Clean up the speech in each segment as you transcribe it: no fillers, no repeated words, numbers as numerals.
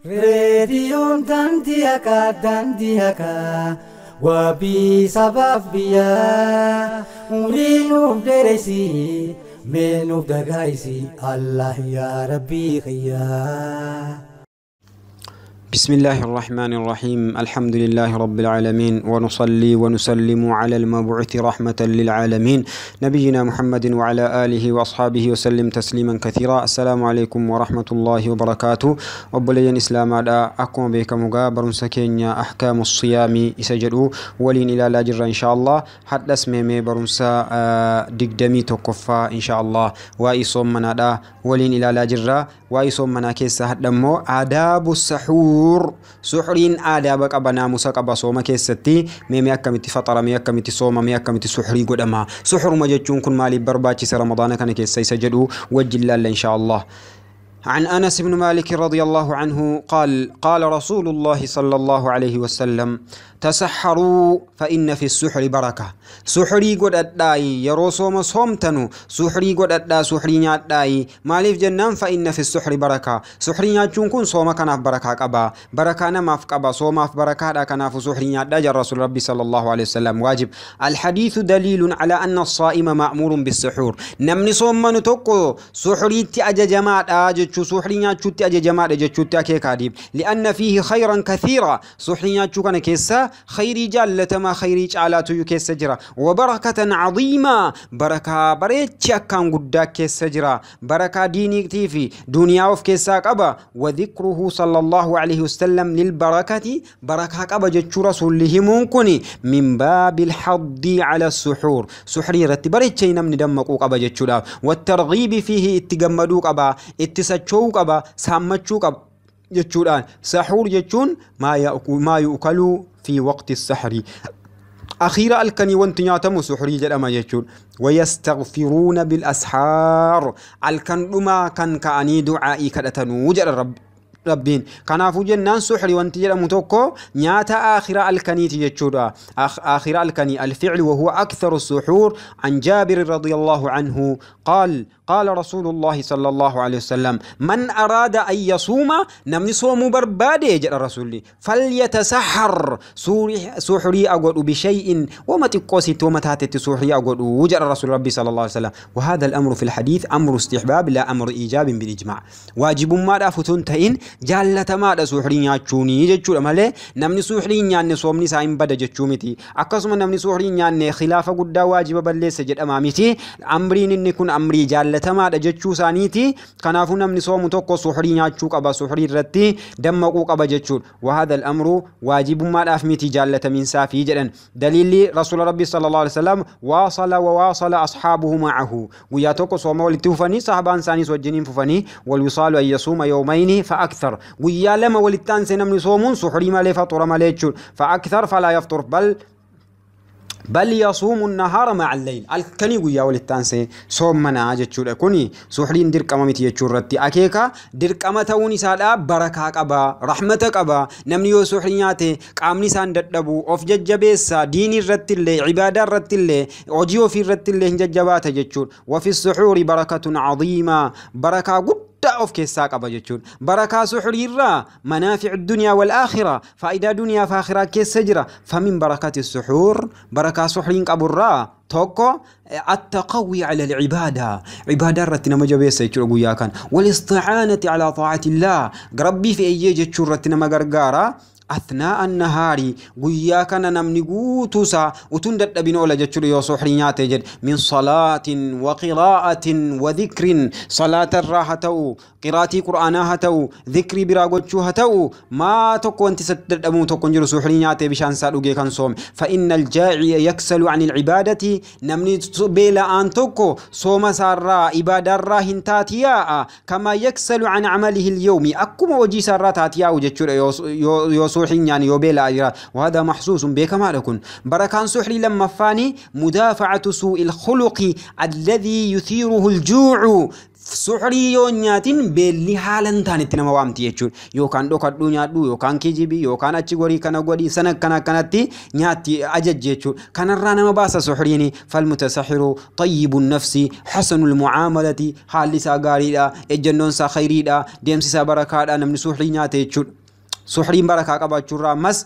Reediyoon daandii haqaa daandii haqaa wabii sabaaf biyyaa umrii nuuf dheereysi mee nuuf dagaayisi Allah yaa Rabbii kiyyaa. بسم الله الرحمن الرحيم. الحمد لله رب العالمين، ونصلي ونسلم على المبعوث رحمة للعالمين نبينا محمد وعلى آله وأصحابه وسلم تسليما كثيرا. السلام عليكم ورحمة الله وبركاته. وبلين إسلام على أقوم بك مقابر سكينيا أحكام الصيام إسجدوا ولين إلى لاجر إن شاء الله حتى اسمي برنسا دقدمي تكفى إن شاء الله وإصوم منا ولين إلى لاجر وإصوم منا كيس حتى آداب السحور. سحرين آداب قبا ناموسا قبا صوما كيستي مي أكمتي فطر مي أكمتي صوما مي أكمتي سحري قدما سحر ما جتشون كن مالي برباتي رمضان كان كيسي سجدوا وجلال إن شاء الله. عن أنس بن مالك رضي الله عنه قال: قال رسول الله صلى الله عليه وسلم: تسحروا فإن في السحر بركة. سحري قد أداي يروسو صومتنو سحري قد أدا سحري نياتاي مالف جنان فإن في السحر بركة. سحري نياتشون كن صوما كناف بركة قبا بركة نماف قبا صوما في بركة كناف سحري نياتا جر رسول ربي صلى الله عليه وسلم واجب. الحديث دليل على أن الصائم مأمور بالسحور. نمني صوم نتوكو سحري تأجى جماعة أجج سحري نياتشو تأجى جماعة أجج تأكيد لأن فيه خيرا كثيرا. سحري نياتشو كان كيسا خيري جالتما خيري جالاتو يكيس جرا وبركة عظيمة بركة بريتش أكان قدا كيس جرا بركة ديني تيفي دنيا وف كيسا قبا. وذكره صلى الله عليه وسلم للبركة بركة قبا جتشو رسوله ممكن من باب الحض على السحور. سحري رتي بريتش نمني دمقو قبا جتشو والترغيب فيه اتقمدو قبا اتساتشو قبا سامتشو قبا جتشو. سحور جتشون ما يؤكل في وقت السحر. أخيرا الكني وانتنياتم سحري جدما يجون. ويستغفرون بالأسحار الكن ما كان كأني دعائي كدتنو جد رب ربين كنافو جنان سحري وانتجر متوكو نياتا آخر الكني تجتشودا آخر الكني الفعل وهو أكثر السحور. عن جابر رضي الله عنه قال: قال رسول الله صلى الله عليه وسلم: من أراد أن يصوم نمني صوم بربادي جل الرسول فليتسحر سحري أقول بشيء وما تقوسي وما تاتي سحري أقول وجل الرسول ربي صلى الله عليه وسلم. وهذا الأمر في الحديث أمر استحباب لا أمر إيجاب بالإجماع. واجب ما دافتون تئن jaallatamaadha suuxrii nyaachuuni jechuudha malee namni suuxrii nyaanne soomni isaa hin bada jechuu miti. Akkasuma namni suuxrii nyaanne khilaafa guddaa waajiba balleessa jedhamaa miti. Amriin inni kun amrii jaallatamaadha jechuu isaaniiti. Kanaafuu namni soomu tokko suuxrii nyaachuu qaba, suuxrii irratti dammaquu qaba jechuudha. وهذا الأمر واجبummaadhaaf miti jaallatamiinsaa fi jedhan. Daliilli rasuula rabbi sallallahu alaihi wasallam waasala wawaasala asxaabuhu macahu guyyaa tokko sooma walitti fufanii sahabaan isaaniis wajjiniin fufanii walwisaalu an yasuuma yawmayni fa akthar guyyaa lama walitti aansee namni soomuun suxurii malee faxura malee jechuudha. فأكثر فلا يفطر بل يصوم النهار مع الليل. الكني guyyaa walitti aansee soommanaa jechuudha. Kuni suxuriin dirqama miti jechuu irratti akeeka dirqama ta'uun isaadha barakaa qaba, rahmata qaba. Namni yoo suxurii nyaate qaamni isaan dadhabu of jajjabeessa, diinii irratti illee ibaadaa irratti illee hojii ofii irratti illee hin jajjabaata jechuudha. وفي السحور بركة عظيمة barakaa guddaa of keessaa qaba jechuudha. Barakaa suxurii irraa manaafic dunyaa wal aakhira faayidaa duniyaa fi aakhiraa keessa jira. فمن بركة السحور barakaa suxuriin qaburraa tokko التقوي على العبادة عبادة رتنا مجبيسة يجوا guyyaa kan والاستعانة على طاعة الله ربي في أي جتشور رتنا مغرغارة أثناء النهار guyyaa kana namni guutuusaa utuun dadhabin oola jechuudha yoo suxurii nyaate jedhe من صلاة وقراءة وذكر صلاة irraa haa ta'u qiraatii qur'aanaa haa ta'u dhikrii biraa gochuu haa ta'u maa tokko wanti isa dadhabuu tokko hin jiru suxurii nyaatee bishaan isaa dhugee kan soome. فإن الجائع يكسل عن العبادة namni beela'aan tokko sooma isaarraa ibaadaarraa hin taatiyaa'a كما يكسل عن عمله اليومي akkuma hojii isaarraa taatiyaa'u jechuudha yoo suxurii nyaane yoo beela'aa jira. وهذا محسوس beekamaadha kun. Barakaan suxurii lammaffaani مدافعة سوء الخلق الذي يثيره الجوع. Suxrii yoo nyaatin beelli haala hin taanetti nama waamti jechuudha. Yookaan dhokadhuu nyaadhu, yookaan kijibii, yookaan achi gorii kana godhii sana akkana akkanatti nyaatti ajajji jechuudha. Kanarraa nama baasa suxriin. Falmutasaxiru xayyibu nafsi xasanul mucaamalati, haalli isaa gaariidha, ejjennoon isaa khayriidha, deemsi isaa barakaadha namni suxrii nyaate jechuudha. Suxriin barakaa qabaachuurraa ammas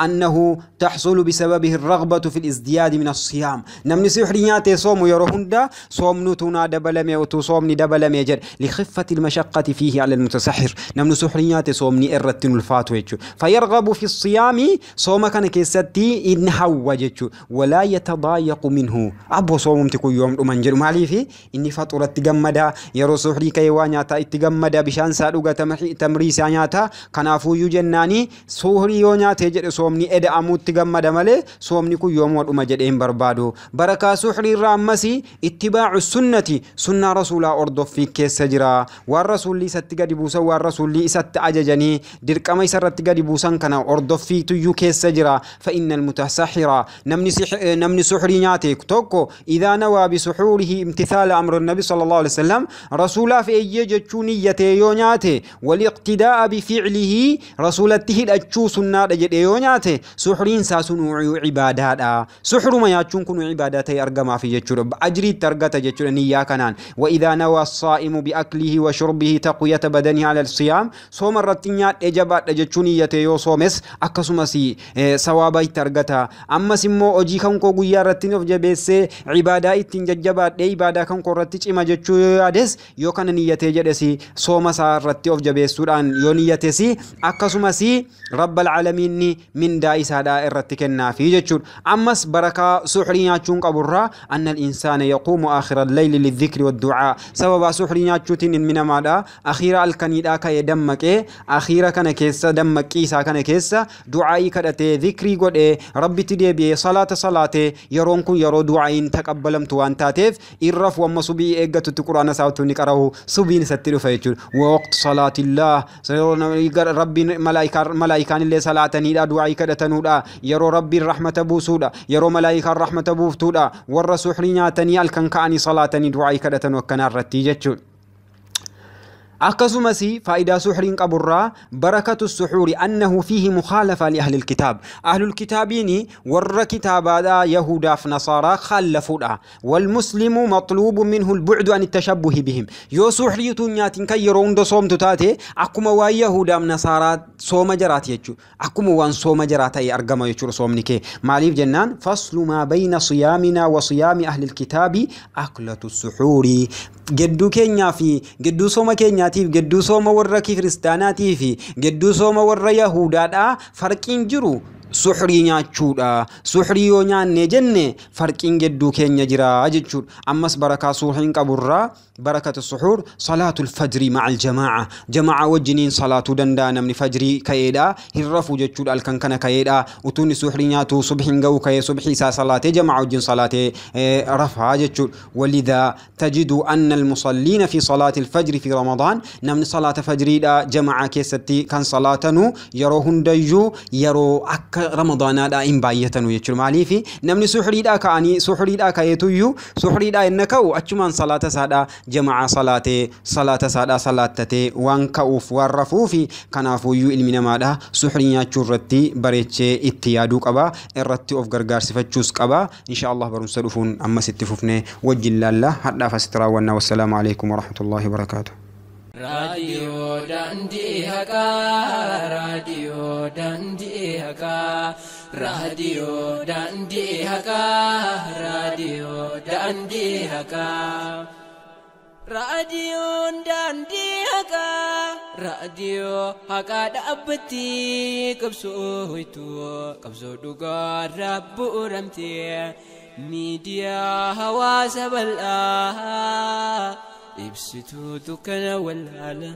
أنه تحصل بسببه الرغبة في الازدياد من الصيام. نمني سحري نياتي صوم يرو هندا صوم نوتونا دبلمي وتو صومني دبلمي جر لخفة المشقة فيه على المتسحر. نمني سحري نياتي صومني إرتن الفاتو فيرغب في الصيام صوم كان كيستي إن حوجتشو ولا يتضايق منه. أبو صوم تكو يوم أمنجر مالي في إني فطرة تجمدا يرو سحري كيوانياتا اتجمدا بشان سادوغا تمريسا نياتا كنافو يجناني سحري يونياتي jedhe soomni eda'amuutti gammada malee soomni kun yoomuu dhuma jedhee hin barbaadu. Barakaa suxrii irraa ammas ittibaacu sunnati, sunnaa rasuulaa ordoffii keessa jira. Waan rasuulli isatti gadi buusan, waan rasuulli isatti ajajanii dirqama isarratti gadi buusan kana ordoffii tuyyuu keessa jira. Fa inna almutasaxira, namni suxrii nyaate tokko idaa nawaa bisuxuurihi imtithaala amri nabi sallallahu alaihi wasallam, rasuulaaf eeyyee jechuu niyyatee yoo nyaate, waliqtidaa'a bificlihi, rasuulatti hidhachuu sunnaadha jedhee yoo nyaate, suxriin isaa sun cibaadaadha. Suxruma nyaachuun kun cibaadaa ta'e argamaaf jechuudha. Ajriitti argata jechuudha niyyaa kanaan. Wa idaa nawaa saa'imu biaklihi wa shurbihi taqwiyata badanihi ala siyaam, sooma irratti nyaadhee jabaadha jechuu niyyate yoo soomes akkasumas sawaaba itti argata. Ammas immoo hojii kan koo guyyaa irratti of jabeessee cibaadaa ittiin jajjabaadhee ibaadaa kan koo irratti cima jechuu yoo yaades, yoo kana niyyatee jedhes sooma isaa irratti of jabeessuudhaan yoo niyyates akkasumas rabbal caalamiinni mindaa isaadhaa irratti kennaafi jechuudha. Ammas barakaa suxrii nyaachuun qaburraa anna al-insaana yaquumu aakhira al-layli lidhikri wad-du'aa. Sababa suxrii nyaachuutiin ilmi namaadha akhiira halkaniidhaa ka'ee dammaqee akhiira kana keessa dammaqii isaa kana keessa du'aa'ii kadhatee dhikrii godhee rabbitti deebi'ee salaata salaatee, yeroon kun yeroo du'aa'iin taqabbalamtu waan taateef irra amma subii eeggatutti quraana isaa utuu inni qara'u subiin isatti dhufa jechuudha. Waqtu salaatillaah, rabbiin malaayikaan illee salaataniidha, du'aa'ii kadhatanuudha, yeroo rabbiin rahmata buusuudha, yeroo malaayikaan rahmata buuftuudha, warra suxrii nyaatanii halkan ka'anii salaatanii du'aa'ii kadhatanu akkanaa irratti jechuudha. Akkasumas faayidaa suxriin qaburraa barakatu suxuuri annahu fiihi mukhaalafa li ahli alkitaab. Ahlul kitaabiini warra kitaabaadhaa yahudaaf nasaaraa khaallafuudha. Walmuslimu maxluubu minhu albucdu an ittashabbuhi bihim. Yoo suxriitu nyaatiin kan yeroo hunda soomtu taate akkuma waan yahudaaf nasaaraa sooma jaraati jechuudha. Akkuma waan sooma jaraa ta'e argama jechuudha soomni kee. Maaliif jennaan faslu maa bayna siyaaminaa wa siyaami ahli alkitaabi aklatu suxuuri. Gedduu keenyaa fi gedduu sooma keenyaatiif gedduu sooma warra kiristaanaatii fi gedduu sooma warra yahudaadhaa farqiin jiru suxrii nyaachuudha. Suxrii yoo nyaanne jenne farqiin gedduu keenya jira jechuudha. Ammas barakaa suxriin qaburraa barakatu suxuur salaatul fajrii macal jamaa'a. Jamaa'a wajjiniin salaatuu danda'a namni fajrii ka'eedha. Hin rafu jechuudha halkan kana ka'eedha. Utuunni suxrii nyaatu subhiin ga'u ka'ee subhii isaa salaatee jamaa'a wajjin salaatee rafaa jechuudha. ولذا تجد أن المصلين في صلاة الفجر في رمضان نمن صلاة فجريدا جماعة كيستي كان صلاة يرو هنديو يرو أك رمضان دا إن بايتنو يجر ماليفي نمني سحري دا كأني سحري دا كيتيو سحري دا إنكو أجمان صلاة سادا جماعة صلاة صلاة سادا صلاة تتي وان كوف والرفوفي كنافو يو إلمنا مادا سحري ناتشورتي بريتشي اتيادو قبا الرتي أوف غرغار سفتشوس قبا إن شاء الله برمسلفون أما ستفوفني وجل الله حتى فستراونا والسلام عليكم ورحمة الله وبركاته. Raadiyoo daandii haqaa, raadiyoo daandii haqaa, raadiyoo daandii haqaa, raadiyoo daandii haqaa. Raadiyoon daandii haqaa, raadiyoo haqaa dhaabbatti qabsoo hoytuu, qabsoo dhugaa bu'uuramtee miidiyaa hawaasa bal'aa. Ibsituu dukkana wallaalaa.